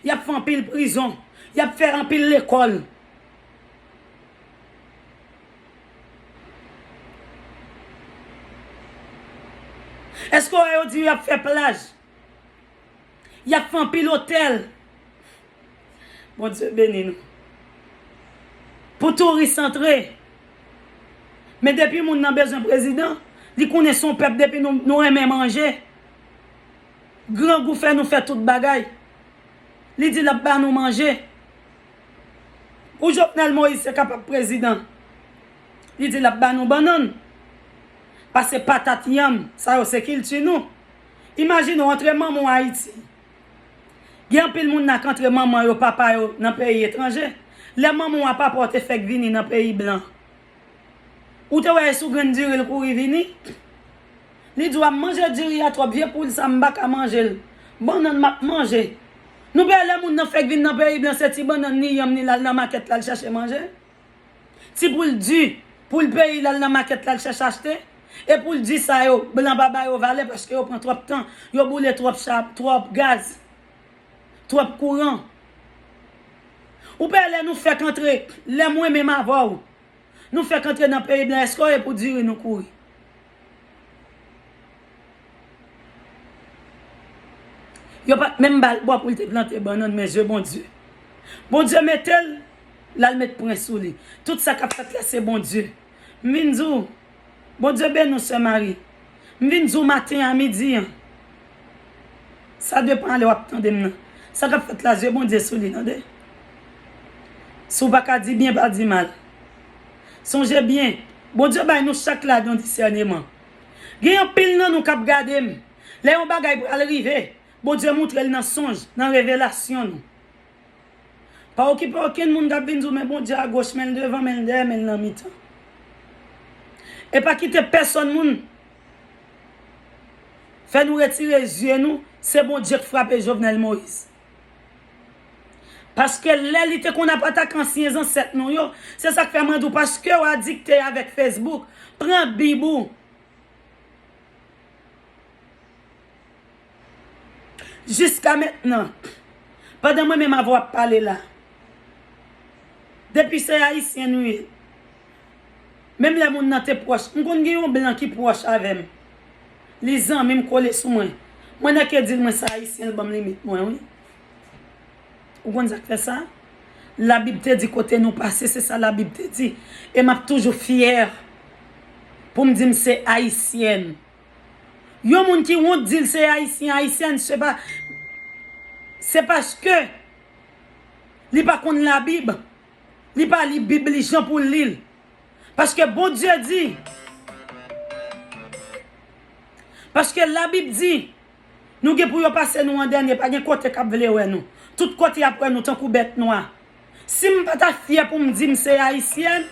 Y ap fè anpil prizon. Y ap fè anpil lekòl. Èske w wè yo di y ap fè plaj? Y ap fè anpil otèl. Bondye beni nou. Pou touris antre. Men depi moun nan bezwen prezidan, li konnen se yon pèp depi nou, nou renmen manje. Grangou fè nou fè tout bagay. Li di l ap ba nou manje. Ou Jovenel Moïse se kapab prezidan. Li di l ap ba nou bannann. Pase patat, yanm, sa yo se kilti nou. Imajine w antre manman w Ayiti. Gen anpil moun la k antre manman yo, papa yo nan peyi etranje. Lè manman w a papa w te fèk vini nan peyi blan. Ou te wè e sou grenn diri l kouri vini? Li di w ap manje diri a twòp, vye poul sa m pa ka manje l. Bannann m ap manje. Nou pa wè lè moun nan fèk vin nan peyi blan se ti bannann ni yanm ni l al nan makèt la l chache manje? Ti poul di, poul peyi l al nan makèt la l chache achte? E poul di sa yo, blan pa ba yo valè paske yo pran twòp tan, yo boule twòp cha, twòp gaz, twòp kouran. Ou pa wè lè nou fèk antre, lè mwen menm avè w, nou fèk antre nan peyi blan, èske w wè pou diri nou kouri? Yo pa t menm ba l bò pou l te plante bannann, men je Bondye. Bondye mete l, l al met pwen sou li. Tout sa k ap fèt la, se Bondye. M vin di w, Bondye beni w, sè Marie. M vin di w maten an, midi an. Sa depann lè w ap tande m nan. Sa k ap fèt la, je Bondye sou li, tande. Si w pa ka di byen, pa di mal. Sonje byen, Bondye bay nou chak la yon disèneman. Gen anpil nan nou k ap gade m. Lè yon bagay pral rive, Bondye montre l nan sonj, nan revelasyon nou. Pa okipe okenn moun k ap vin di w, men Bondye agoch, men l devan, men l dèyè, men l nan mitan. E pa kite pèsonn moun fè nou retire zye nou, se Bondye k frape Jovenel Moïse. Paske lè li te konn ap atake ansyen zansèt nou yo, se sa k fè mwen di w, paske w adikte avèk Facebook, pran Bib ou. Jiska mentnan, pandan mwen menm avè w ap pale la, depi se Ayisyen nou ye, menm lè moun nan te pwòch, m konn gen yon blan ki pwòch avè m. Li zanmi m, kole sou mwen. Mwen nèk e di l mwen se Ayisyen, l ban m limit mwen, wi. Ou konn sa k fè sa? Labib te di kote nou pase, se sa Labib te di. E m ap toujou fyè pou m di m se Ayisyèn. Yon moun ki wont di l se Ayisyen, Ayisyèn, se pa, se paske li pa konn Labib. Li pa li Bib li jan pou l li l. Paske Bondye di, paske Labib di, nou gen pou yo pase nou an dènye, pa gen kote k ap vle wè nou. Tout kote y ap wè nou tankou bèt nwa. Si m pa ta fyè pou m di m se Ayisyèn,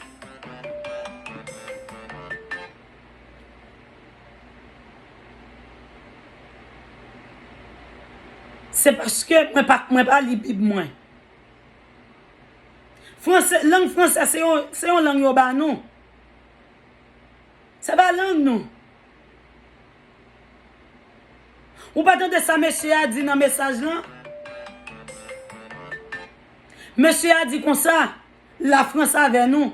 se paske mwen pa, mwen pa li Bib mwen. Franse, lang franse se yon, se yon lang yo ba nou. Se pa lang nou. Ou pa tande sa mesye a di nan mesaj lan? Mesye a di konsa, Lafrans avè nou.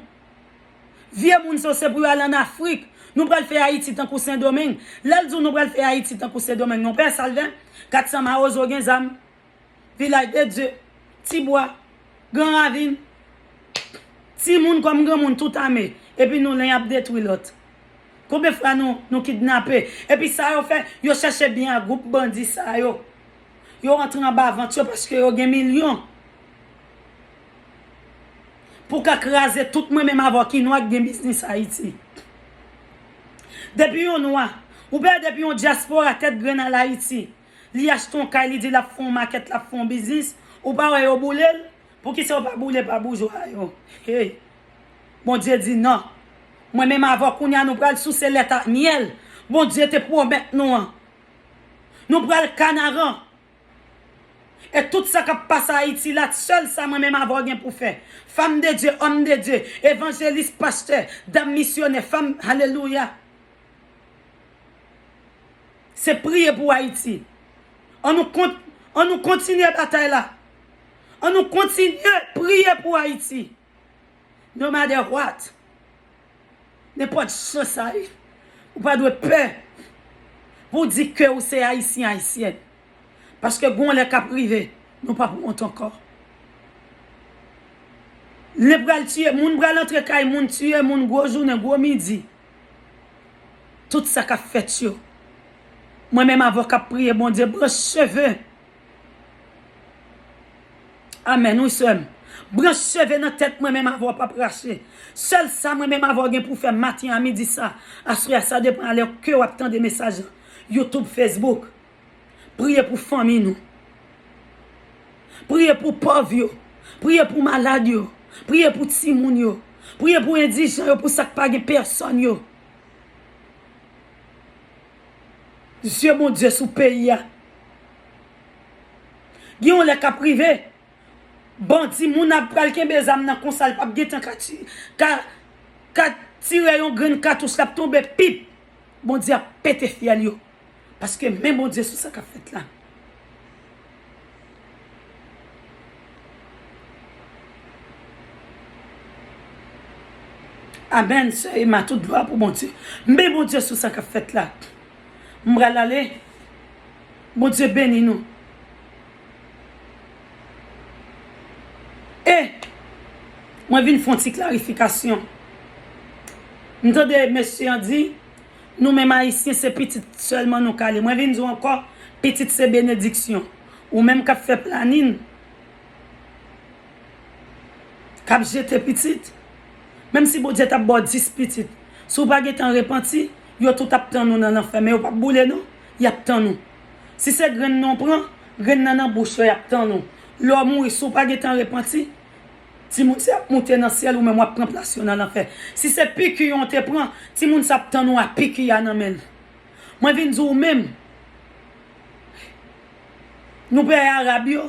Vye moun sa yo se pou yo al ann Afrik. Nou pral fè Ayiti tankou Sendomeng. Lè l di w nou pral fè Ayiti tankou Sendomeng, nou pè Salven, Katsan Mawozo gen zam. Vilaj de Dye, Tibwa, Gran Ravin, timoun kòm granmoun tout ame, epi nou len y ap detwi lòt. Konbyen fwa nou, nou kidnape? Epi sa yo fè, yo chèche byen a gwoup bandi sa yo. Yo antre anba vant yo paske yo gen milyon. Pou ka kraze tout mwen menm avè w ki nwa k gen biznis Ayiti. Depi yon nwa, ou pa wè depi yon dyaspora tèt grenn al Ayiti, li achte yon kay, li di l ap fè yon makèt, l ap fè yon biznis, ou pa wè yo boule l? Poukisa yo pa boule pa boujwa yo? Hey! Bondye di non. Mwen menm avè w kounye a nou pral souse lèt ak myèl Bondye te pwomèt nou an. Nou pral Kanaran. E tout sa k ap pase Ayiti la, sèl sa mwen menm avè w gen pou fè. Fanm de Dye, òm de Dye, evanjelis, pastè, dam misyonè, fanm, alelouya. Se priye pou Ayiti. An nou kont-, an nou kontinye batay la. An nou kontinye priye pou Ayiti. No matter what. Nenpòt jan sa ye, ou pa dwe pè pou w di ke ou se Ayisyen, Ayisyèn. Paske gon lè k ap rive, nou p ap wont ankò. Lè pral tiye moun, pral antre kay moun, tiye moun gwo jounen, gwo midi. Tout sa k ap fèt yo. Mwen menm avè w k ap priye Bondye, branch cheve. Amèn, wi, sè m. Branch cheve nan tèt mwen menm avè w p ap rache. Sèl sa mwen menm avè w gen pou fè maten a midi sa, aswè a, sa depann a lè ke w ap tande mesaj lan. YouTube, Facebook. Priye pou fanmi nou. Priye pou pòv yo. Priye pou malad yo. Priye pou timoun yo. Priye pou endijan yo, pou sa k pa gen pèsòn yo. Zye Bondye sou peyi a. Gen yon lè k ap rive, bandi, moun ap pral kenbe zam nan konsa, l p ap gentan ka ti-, ka, ka tire yon grenn katouch, l ap tonbe pip. Bondye ap pete fyèl yo. Paske men Bondye sou sa k ap fèt la. Amèn, sè Emma, tout glwa pou Bondye. Men Bondye sou sa k ap fèt la. M pral ale. Bondye beni nou. E, mwen vin fè yon ti klarifikasyon. M tande mesye an di, nou menm Ayisyen, se pitit sèlman nou ka li. Mwen vin di w ankò, pitit se benediksyon. Ou menm k ap fè planin, k ap jete pitit, menm si Bondye t ap ba w dis pitit, si w pa gentan repanti, yo tout ap tann ou nan lanfè, men yo p ap boule non, y ap tann ou. Si se grenn nan w pran, grenn nan nan bouch yo, y ap tann ou. Lè w mouri, si w pa gentan repanti, timoun sa ap moute nan syèl, ou menm w ap pran plas yo nan lanfè. Si se piki yon te pran, timoun sa ap tann ou a piki a nan men l. Mwen vin di w menm, nou pè Arab yo,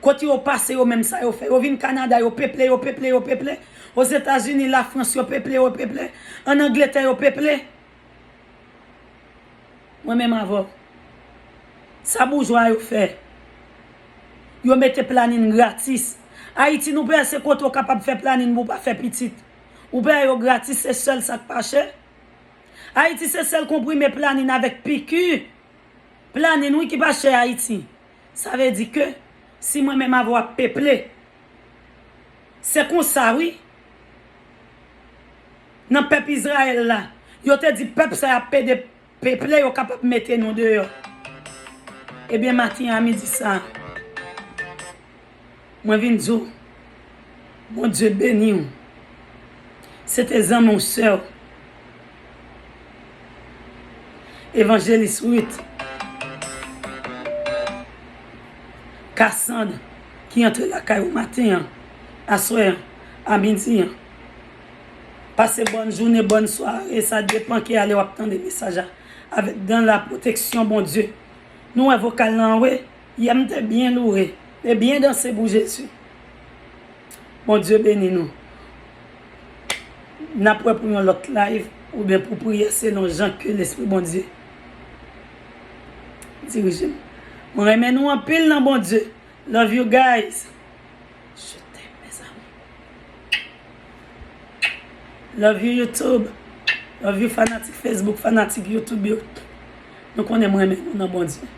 kote yo pase yo menm sa yo fè. Yo vin Kanada, yo peple, yo peple, yo peple. Ozetazini, Lafrans, yo peple, yo peple. Ann Angletè, yo peple. Mwen menm avè w. Sa boujwa yo fè? Yo mete planin gratis. Ayiti, nou pè se kote w kapab fè planin pou w pa fè pitit. Ou pè yo gratis, se sèl sa k pa chè. Ayiti, se sèl konprime planin avèk piki. Planin, wi, ki pa chè Ayiti. Sa vle di ke si mwen menm avè w ap peple, se konsa, wi. Nan pèp Izrayèl la, yo te di pèp sa y ap pede peple, yo kapab mete nou deyò. Ebyen, maten a midi sa a, mwen vin di w, Bondye beni w. Se te zanmi w, sè w, Evanjelis Ruth Cassandre, ki antre lakay ou maten an, aswè an, a midi an. Pase bòn jounen, bòn sware, sa depan ki ale w ap tande mesaj la. Avèk dan la pwoteksyon Bondye. Nou wè vokal lan, wi. Yè m te byen loure e byen danse pou Jezi. Bondye beni nou. N ap wè pou yon lòt live oubyen pou priyè selon jan ke Lespri Bondye dirije m. Mwen renmen nou anpil nan Bondye. Love you guys. Je t'aime, mes amours. Love you, YouTube. Love you, fanatik Facebook, fanatik YouTube yo. Nou konnen mwen renmen nou nan Bondye.